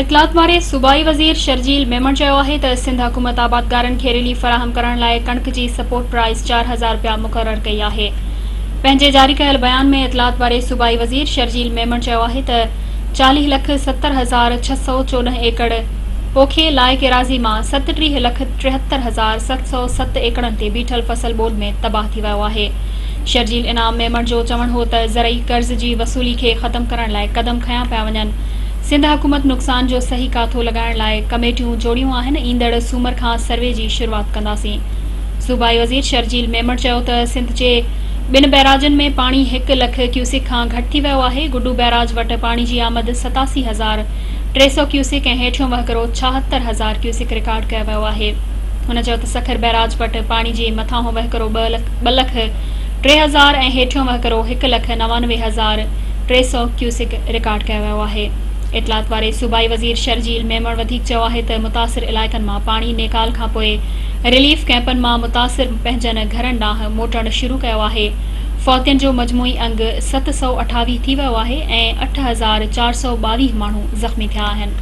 اطلاعات واري صوبائي وزير شرجيل ميمڻ چيو آهي ته سنڌ حڪومت آبادگارن کي رليف فراهم ڪرڻ لاء ڪڻڪ جي سپورٽ پرائس 4000 رپيا مقرر ڪئي آهي. پنهنجي جاري ڪيل بيان ۾ اطلاعات واري صوبائي وزير شرجيل ميمڻ چيو آهي ته 40 لک 70 هزار 614 ايڪڙ پوکي لائق ايراضي مان 37 لک 73 هزار 707 ايڪڙن تي بيٺل فصل ٻوڏ ۾ تباهه ٿي ويو آهي. شرجيل انعام ميمڻ جو چوڻ هو ته زرعي قرض جي وصولي کي ختم ڪرڻ لاء قدم کنيا پيا وڃن، سنڌ حڪومت نقصان جو صحيح ڪاٿو لڳائڻ لاء ڪميٽيون جوڙيون آهن، ايندڙ سومر کان سروي جي شروعات ڪنداسين. صوبائي وزير شرجيل ميمڻ چيو ته سنڌ جي ٻن بئراجن ۾ پاڻي هڪ لک ڪيوسڪ کان گهٽ ٿي ويو آهي، گڊو بئراج وٽ پاڻي جي آمد 87,300 ڪيوسڪ ۽ هيٺيون وهڪرو 76 هزار ڪيوسڪ رڪارڊ ڪيو ويو آهي. هن چيو ته سکر بئراج وٽ پاڻي جي مٿانهون وهڪرو 2 لک 3000 ۽ هيٺيون وهڪرو 1 لک 99 هزار 300 ڪيوسڪ رڪارڊ ڪيو ويو آهي. اطلاعات واري صوبائي وزير شرجيل ميمڻ وڌيڪ چيو آهي ته متاثر علائقن مان پاڻي نيڪال کانپوء رليف ڪئمپن مان متاثر پنهنجن گهرن ڏانهن موٽڻ شروع ڪيو آهي، فوتين جو مجموعي انگ 728 ٿي ويو آهي ۽ 8422 ماڻهو زخمي ٿيا آهن.